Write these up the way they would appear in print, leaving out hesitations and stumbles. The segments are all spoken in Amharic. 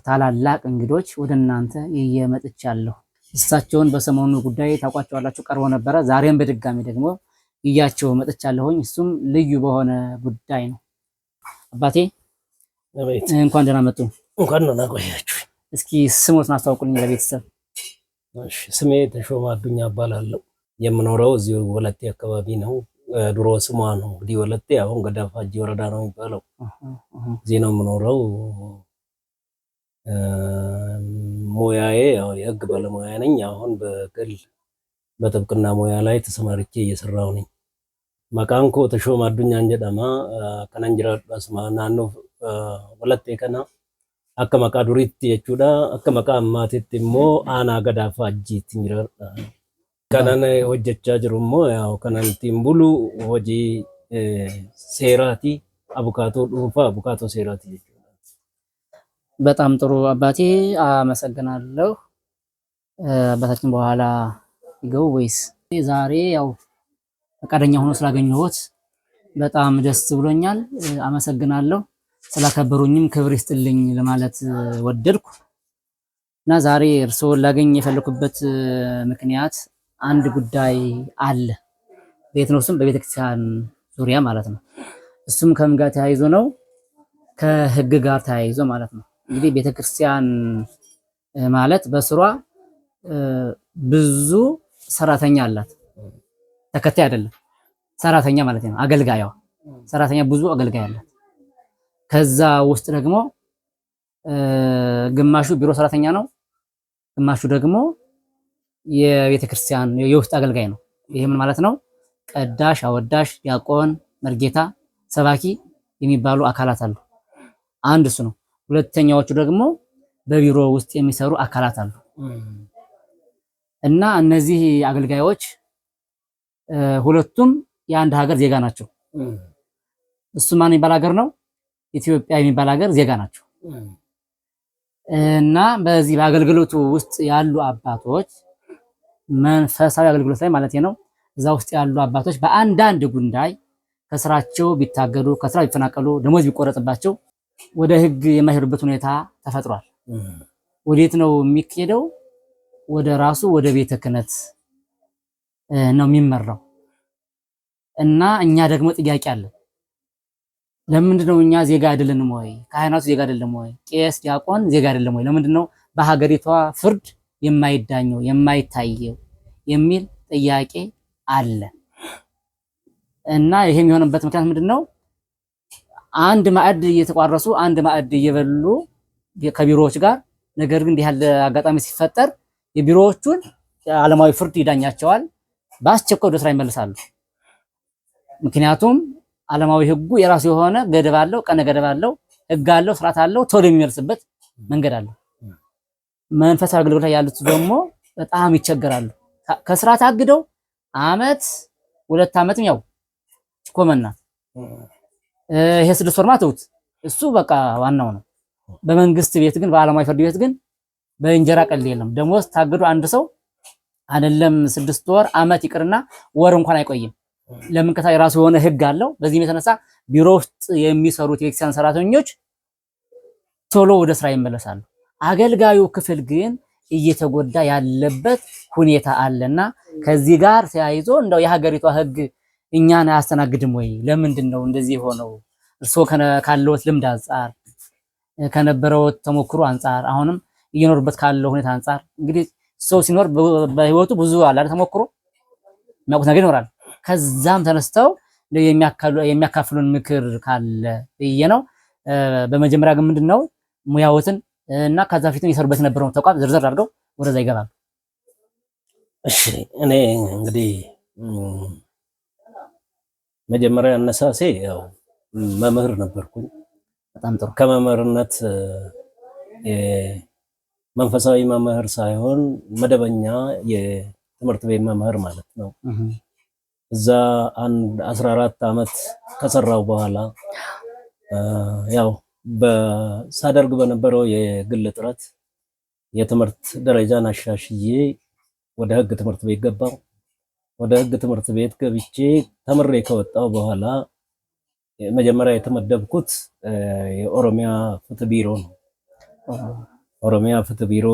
ታላላቅ እንግዶች ወደ እናንተ ይዤ መጥቻለሁ። እሳቸውን በሰሞኑ ጉዳይ ታውቋቸዋላችሁ፣ ቀርቦ ነበረ። ዛሬም በድጋሚ ደግሞ ይዣቸው መጥቻለሁኝ። እሱም ልዩ በሆነ ጉዳይ ነው። አባቴ እንኳን ደህና መጡ። እንኳን ደህና ቆያችሁ። እስኪ ስሞትን አስተዋውቁልኝ ለቤተሰብ። እሺ፣ ስሜ ተሾመ አዱኛ እባላለሁ። የምኖረው እዚሁ ወለቴ አካባቢ ነው። ድሮ ስሟ ነው እንግዲህ ወለቴ፣ አሁን ገዳፋጂ ወረዳ ነው የሚባለው። እዚህ ነው የምኖረው። ሙያዬ ያው የህግ ባለሙያ ነኝ። አሁን በግል በጥብቅና ሙያ ላይ ተሰማርቼ እየሰራሁ ነኝ። Maqaan koo Tashooma Addunyaan jedhama. Kanan jiraadhu asuma naannoo Walattee kana akka maqaa duriitti jechuudha. Akka maqaa ammaatitti immoo aanaa Gadaa Faajjiitti jiraadha. Kanan hojjechaa jiru immoo yaa'u kanan ittiin bulu hojii seeraati. Abukaatoo dhuunfaa abukaatoo seeraati jechuudha. በጣም ጥሩ አባቴ አመሰግናለሁ። አባታችን በኋላ ይገቡ ወይስ ዛሬ ያው ፈቃደኛ ሆኖ ስላገኘሁት በጣም ደስ ብሎኛል። አመሰግናለሁ። ስላከበሩኝም ክብር ይስጥልኝ ለማለት ወደድኩ እና ዛሬ እርስዎን ላገኝ የፈለኩበት ምክንያት አንድ ጉዳይ አለ። ቤት ነው፣ እሱም በቤተክርስቲያን ዙሪያ ማለት ነው። እሱም ከምን ጋር ተያይዞ ነው? ከህግ ጋር ተያይዞ ማለት ነው። እንግዲህ ቤተክርስቲያን ማለት በስሯ ብዙ ሰራተኛ አላት። ተከታይ አይደለም፣ ሰራተኛ ማለት ነው። አገልጋይዋ ሰራተኛ ብዙ አገልጋይ አላት። ከዛ ውስጥ ደግሞ ግማሹ ቢሮ ሰራተኛ ነው፣ ግማሹ ደግሞ የቤተክርስቲያን የውስጥ አገልጋይ ነው። ይሄ ምን ማለት ነው? ቀዳሽ፣ አወዳሽ፣ ዲያቆን፣ መርጌታ፣ ሰባኪ የሚባሉ አካላት አሉ። አንድ እሱ ነው። ሁለተኛዎቹ ደግሞ በቢሮ ውስጥ የሚሰሩ አካላት አሉ እና እነዚህ አገልጋዮች ሁለቱም የአንድ ሀገር ዜጋ ናቸው። እሱ ማን የሚባል ሀገር ነው? ኢትዮጵያ የሚባል ሀገር ዜጋ ናቸው። እና በዚህ በአገልግሎቱ ውስጥ ያሉ አባቶች መንፈሳዊ አገልግሎት ላይ ማለት ነው። እዛ ውስጥ ያሉ አባቶች በአንዳንድ ጉዳይ ከስራቸው ቢታገዱ፣ ከስራ ቢፈናቀሉ፣ ደሞዝ ቢቆረጥባቸው ወደ ህግ የማይሄዱበት ሁኔታ ተፈጥሯል። ወዴት ነው የሚኬደው? ወደ ራሱ ወደ ቤተ ክህነት ነው የሚመራው። እና እኛ ደግሞ ጥያቄ አለ። ለምንድን ነው እኛ ዜጋ አይደለንም ወይ? ካህናቱ ዜጋ አይደለም ወይ? ቄስ ዲያቆን ዜጋ አይደለም ወይ? ለምንድን ነው በሀገሪቷ ፍርድ የማይዳኘው የማይታየው የሚል ጥያቄ አለ። እና ይሄም የሆነበት ምክንያት ምንድን ነው? አንድ ማዕድ እየተቋረሱ አንድ ማዕድ እየበሉ ከቢሮዎች ጋር፣ ነገር ግን እንዲህ ያለ አጋጣሚ ሲፈጠር የቢሮዎቹን ዓለማዊ ፍርድ ይዳኛቸዋል፣ በአስቸኳይ ወደ ስራ ይመልሳሉ። ምክንያቱም ዓለማዊ ሕጉ የራሱ የሆነ ገደብ አለው፣ ቀነ ገደብ አለው፣ ሕግ አለው፣ ስርዓት አለው፣ ቶሎ የሚመልስበት መንገድ አለው። መንፈሳዊ አገልግሎት ላይ ያሉት ደግሞ በጣም ይቸገራሉ። ከስራ ታግደው አመት ሁለት አመትም ያው ኮመና ይሄ 6 ወር ማተውት እሱ በቃ ዋናው ነው። በመንግስት ቤት ግን በዓለማዊ ፍርድ ቤት ግን በእንጀራ ቀልድ የለም። ደሞዝ ታግዶ አንድ ሰው አይደለም 6 ወር አመት ይቅርና ወር እንኳን አይቆይም። ለምን ከታ የራሱ የሆነ ህግ አለው። በዚህም የተነሳ ቢሮ ውስጥ የሚሰሩት የቤተክርስቲያን ሰራተኞች ቶሎ ወደ ስራ ይመለሳሉ። አገልጋዩ ክፍል ግን እየተጎዳ ያለበት ሁኔታ አለና ከዚህ ጋር ተያይዞ እንደው የሀገሪቷ ህግ እኛን አያስተናግድም ወይ? ለምንድን ነው እንደዚህ የሆነው? እርስዎ ካለዎት ልምድ አንጻር ከነበረው ተሞክሮ አንጻር አሁንም እየኖሩበት ካለው ሁኔታ አንጻር እንግዲህ ሰው ሲኖር በህይወቱ ብዙ አለ አይደል ተሞክሮ የሚያውቁት ነገር ይኖራል። ከዛም ተነስተው የሚያካፍሉን ምክር ካለ ብዬ ነው። በመጀመሪያ ግን ምንድን ነው ሙያዎትን እና ከዛ በፊትም እየሰሩበት የነበረውን ተቋም ዝርዝር አድርገው ወደዛ ይገባሉ። እሺ፣ እኔ እንግዲህ መጀመሪያ አነሳሴ ያው መምህር ነበርኩኝ። በጣም ጥሩ። ከመምህርነት መንፈሳዊ መምህር ሳይሆን መደበኛ የትምህርት ቤት መምህር ማለት ነው። እዛ አንድ 14 ዓመት ከሰራው በኋላ ያው ሳደርግ በነበረው የግል ጥረት የትምህርት ደረጃን አሻሽዬ ወደ ሕግ ትምህርት ቤት ገባው። ወደ ሕግ ትምህርት ቤት ገብቼ ተምሬ ከወጣው በኋላ መጀመሪያ የተመደብኩት የኦሮሚያ ፍትህ ቢሮ ነው። ኦሮሚያ ፍትህ ቢሮ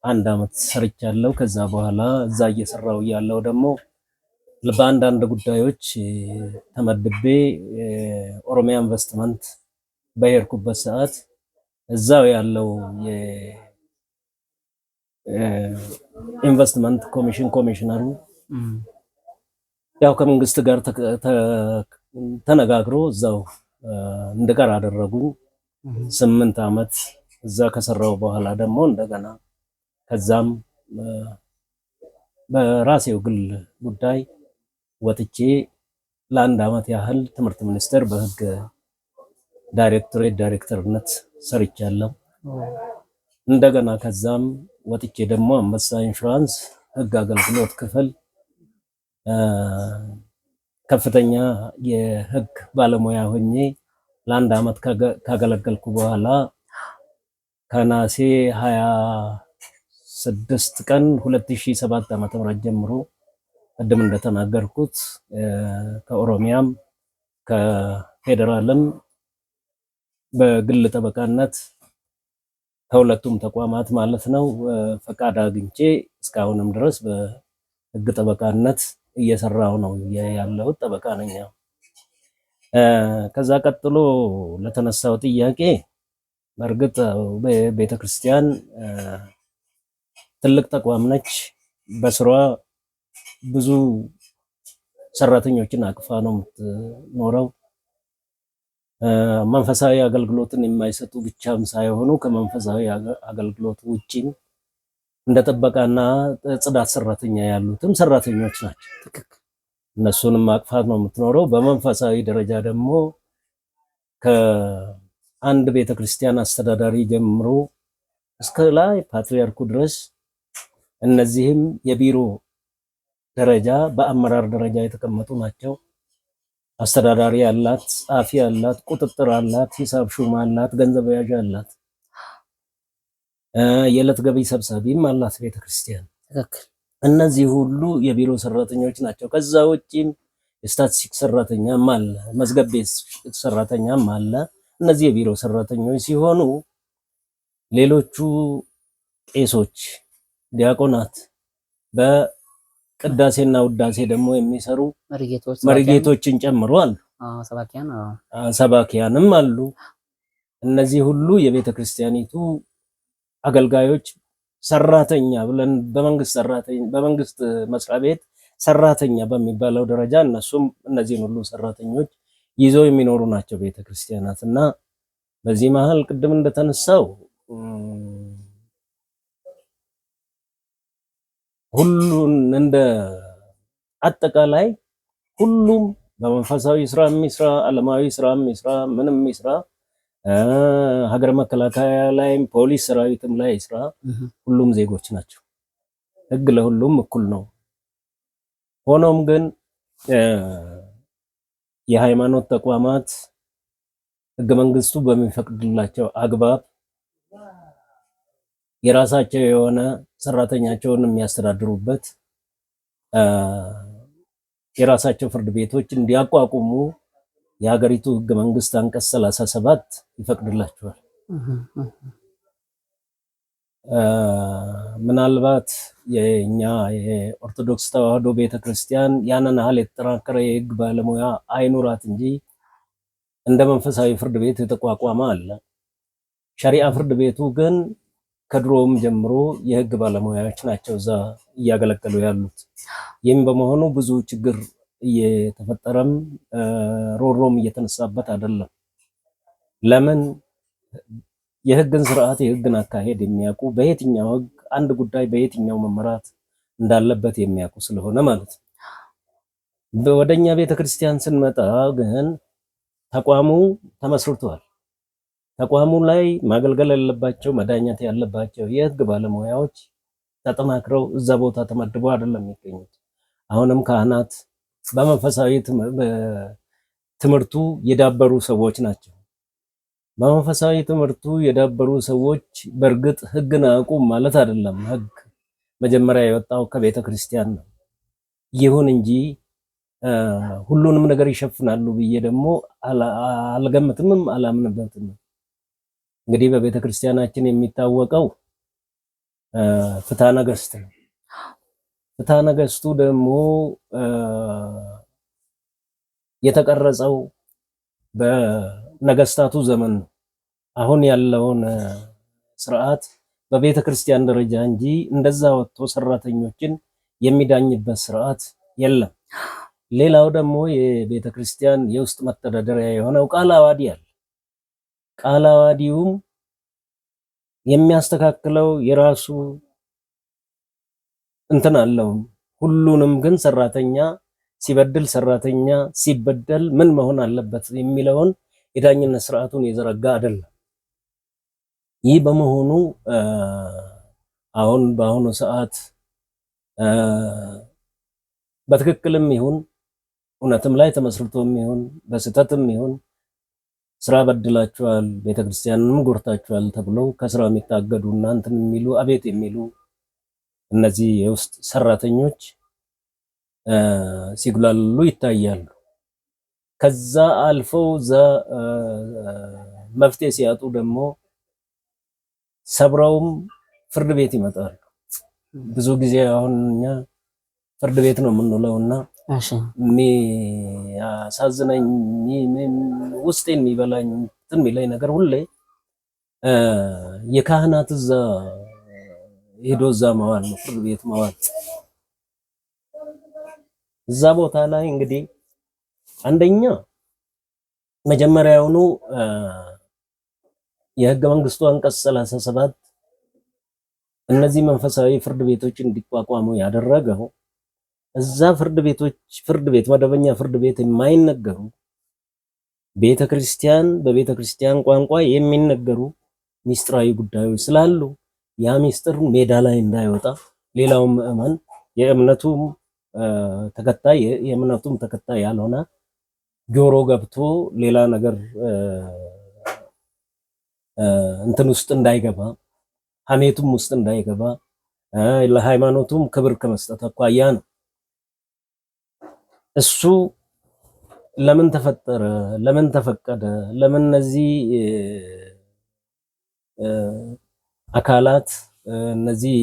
አንድ አመት ሰርቻለሁ። ከዛ በኋላ እዛ እየሰራው እያለሁ ደግሞ በአንዳንድ ጉዳዮች ተመድቤ ኦሮሚያ ኢንቨስትመንት በሄድኩበት ሰዓት እዛው ያለው የኢንቨስትመንት ኮሚሽን ኮሚሽነሩ ያው ከመንግስት ጋር ተነጋግሮ እዛው እንድቀር አደረጉኝ። 8 አመት እዛ ከሰራው በኋላ ደግሞ እንደገና ከዛም በራሴው ግል ጉዳይ ወጥቼ ለአንድ አመት ያህል ትምህርት ሚኒስቴር በህግ ዳይሬክቶሬት ዳይሬክተርነት ሰርቻለሁ። እንደገና ከዛም ወጥቼ ደግሞ አንበሳ ኢንሹራንስ ህግ አገልግሎት ክፍል ከፍተኛ የህግ ባለሙያ ሆኜ ለአንድ አመት ካገለገልኩ በኋላ ከነሐሴ 26 ቀን 2007 ዓ.ም ጀምሮ ቅድም እንደተናገርኩት ከኦሮሚያም ከፌዴራልም በግል ጠበቃነት ከሁለቱም ተቋማት ማለት ነው ፈቃድ አግኝቼ እስካሁንም ድረስ በህግ ጠበቃነት እየሰራሁ ነው ያለሁት። ጠበቃ ነኝ። ከዛ ቀጥሎ ለተነሳው ጥያቄ በእርግጥ ቤተክርስቲያን ትልቅ ተቋም ነች። በስሯ ብዙ ሰራተኞችን አቅፋ ነው የምትኖረው። መንፈሳዊ አገልግሎትን የማይሰጡ ብቻም ሳይሆኑ ከመንፈሳዊ አገልግሎት ውጪም እንደ ጥበቃና ጽዳት ሰራተኛ ያሉትም ሰራተኞች ናቸው። እነሱንም አቅፋት ነው የምትኖረው። በመንፈሳዊ ደረጃ ደግሞ ከአንድ ቤተክርስቲያን አስተዳዳሪ ጀምሮ እስከ ላይ ፓትሪያርኩ ድረስ እነዚህም የቢሮ ደረጃ በአመራር ደረጃ የተቀመጡ ናቸው። አስተዳዳሪ አላት፣ ጸሐፊ አላት፣ ቁጥጥር አላት፣ ሂሳብ ሹም አላት፣ ገንዘብ ያዥ አላት፣ የዕለት ገቢ ሰብሳቢም አላት ቤተክርስቲያን። ትክክል። እነዚህ ሁሉ የቢሮ ሰራተኞች ናቸው። ከዛ ውጪም የስታቲስቲክስ ሰራተኛም አለ፣ መዝገብ ቤት ሰራተኛም አለ። እነዚህ የቢሮ ሰራተኞች ሲሆኑ ሌሎቹ ቄሶች፣ ዲያቆናት በቅዳሴና ውዳሴ ደግሞ የሚሰሩ መሪጌቶችን ጨምሮ አሉ። ሰባኪያንም አሉ። እነዚህ ሁሉ የቤተ ክርስቲያኒቱ አገልጋዮች ሰራተኛ ብለን በመንግስት ሰራተኛ በመንግስት መስሪያ ቤት ሰራተኛ በሚባለው ደረጃ እነሱም እነዚህን ሁሉ ሰራተኞች ይዘው የሚኖሩ ናቸው ቤተ ክርስቲያናት። እና በዚህ መሀል ቅድም እንደተነሳው ሁሉን እንደ አጠቃላይ ሁሉም በመንፈሳዊ ስራ የሚስራ ዓለማዊ ስራ የሚስራ ምንም የሚስራ ሀገር መከላከያ ላይም ፖሊስ ሰራዊትም ላይ ስራ ሁሉም ዜጎች ናቸው። ህግ ለሁሉም እኩል ነው። ሆኖም ግን የሃይማኖት ተቋማት ህገ መንግስቱ በሚፈቅድላቸው አግባብ የራሳቸው የሆነ ሰራተኛቸውን የሚያስተዳድሩበት የራሳቸው ፍርድ ቤቶች እንዲያቋቁሙ የሀገሪቱ ህገ መንግስት አንቀጽ 37 ይፈቅድላቸዋል። ምናልባት የኛ የኦርቶዶክስ ተዋህዶ ቤተክርስቲያን ያንን ያህል የተጠናከረ የህግ ባለሙያ አይኑራት እንጂ እንደ መንፈሳዊ ፍርድ ቤት የተቋቋመ አለ። ሸሪዓ ፍርድ ቤቱ ግን ከድሮውም ጀምሮ የህግ ባለሙያዎች ናቸው እዛ እያገለገሉ ያሉት። ይህም በመሆኑ ብዙ ችግር እየተፈጠረም ሮሮም እየተነሳበት አይደለም። ለምን? የህግን ስርዓት የህግን አካሄድ የሚያውቁ በየትኛው ህግ አንድ ጉዳይ በየትኛው መመራት እንዳለበት የሚያውቁ ስለሆነ ማለት ነው። ወደኛ ቤተክርስቲያን ስንመጣ ግን ተቋሙ ተመስርቷል። ተቋሙ ላይ ማገልገል ያለባቸው መዳኘት ያለባቸው የህግ ባለሙያዎች ተጠናክረው እዛ ቦታ ተመድበው አይደለም የሚገኙት። አሁንም ካህናት በመንፈሳዊ ትምህርቱ የዳበሩ ሰዎች ናቸው። በመንፈሳዊ ትምህርቱ የዳበሩ ሰዎች በእርግጥ ህግን አያውቁም ማለት አይደለም። ህግ መጀመሪያ የወጣው ከቤተ ክርስቲያን ነው። ይሁን እንጂ ሁሉንም ነገር ይሸፍናሉ ብዬ ደግሞ አልገምትምም አላምንበትም። እንግዲህ በቤተ ክርስቲያናችን የሚታወቀው ፍትሐ ነገሥት ነው። ፍትሐ ነገሥቱ ደግሞ የተቀረጸው በነገስታቱ ዘመን ነው። አሁን ያለውን ስርዓት በቤተ ክርስቲያን ደረጃ እንጂ እንደዛ ወጥቶ ሰራተኞችን የሚዳኝበት ስርዓት የለም። ሌላው ደግሞ የቤተ ክርስቲያን የውስጥ መተዳደሪያ የሆነው ቃለ ዓዋዲ አለ። ቃለ ዓዋዲውም የሚያስተካክለው የራሱ እንትን አለው። ሁሉንም ግን ሰራተኛ ሲበድል ሰራተኛ ሲበደል ምን መሆን አለበት የሚለውን የዳኝነት ስርዓቱን የዘረጋ አይደለም። ይህ በመሆኑ አሁን በአሁኑ ሰዓት በትክክልም ይሁን እውነትም ላይ ተመስርቶም ይሁን በስህተትም ይሁን ስራ በድላችኋል፣ ቤተክርስቲያንንም ጎድታችኋል ተብለው ከስራ የሚታገዱ እና እንትን የሚሉ አቤት የሚሉ እነዚህ የውስጥ ሰራተኞች ሲጉላሉ ይታያሉ። ከዛ አልፈው መፍትሄ ሲያጡ ደግሞ ሰብረውም ፍርድ ቤት ይመጣሉ። ብዙ ጊዜ አሁን እኛ ፍርድ ቤት ነው የምንውለውና የሚያሳዝነኝ ውስጤን የሚበላኝ እንትን የሚለኝ ነገር ሁሌ የካህናት እዛ ሄዶ እዛ መዋል ነው፣ ፍርድ ቤት መዋል። እዛ ቦታ ላይ እንግዲህ አንደኛ መጀመሪያውኑ የህገ መንግስቱ አንቀጽ 37 እነዚህ መንፈሳዊ ፍርድ ቤቶች እንዲቋቋሙ ያደረገው እዛ ፍርድ ቤቶች ፍርድ ቤት መደበኛ ፍርድ ቤት የማይነገሩ ቤተክርስቲያን በቤተክርስቲያን ቋንቋ የሚነገሩ ሚስጥራዊ ጉዳዮች ስላሉ ያ ሚስጥር ሜዳ ላይ እንዳይወጣ ሌላውም ምዕመን የእምነቱም ተከታይ የእምነቱም ተከታይ ያልሆነ ጆሮ ገብቶ ሌላ ነገር እንትን ውስጥ እንዳይገባ ሀሜቱም ውስጥ እንዳይገባ ለሃይማኖቱም ክብር ከመስጠት አኳያ ነው። እሱ ለምን ተፈጠረ? ለምን ተፈቀደ? ለምን እነዚህ አካላት እነዚህ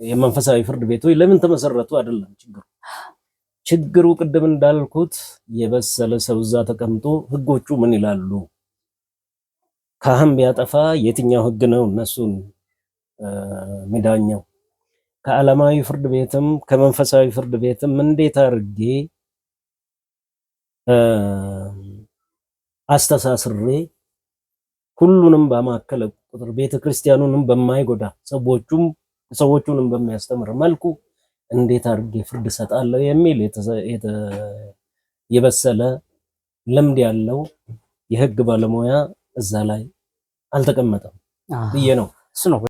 የመንፈሳዊ ፍርድ ቤቶች ለምን ተመሰረቱ? አይደለም ችግሩ። ችግሩ ቅድም እንዳልኩት የበሰለ ሰው እዛ ተቀምጦ ህጎቹ ምን ይላሉ፣ ካህን ቢያጠፋ የትኛው ህግ ነው እነሱን የሚዳኘው? ከዓለማዊ ፍርድ ቤትም ከመንፈሳዊ ፍርድ ቤትም እንዴት አድርጌ አስተሳስሬ ሁሉንም ባማከለ ቁጥር ቤተ ክርስቲያኑንም በማይጎዳ ሰዎቹም ሰዎቹንም በሚያስተምር መልኩ እንዴት አድርጌ ፍርድ እሰጣለሁ የሚል የበሰለ ልምድ ያለው የህግ ባለሙያ እዛ ላይ አልተቀመጠም ብዬ ነው። እሱ ነው።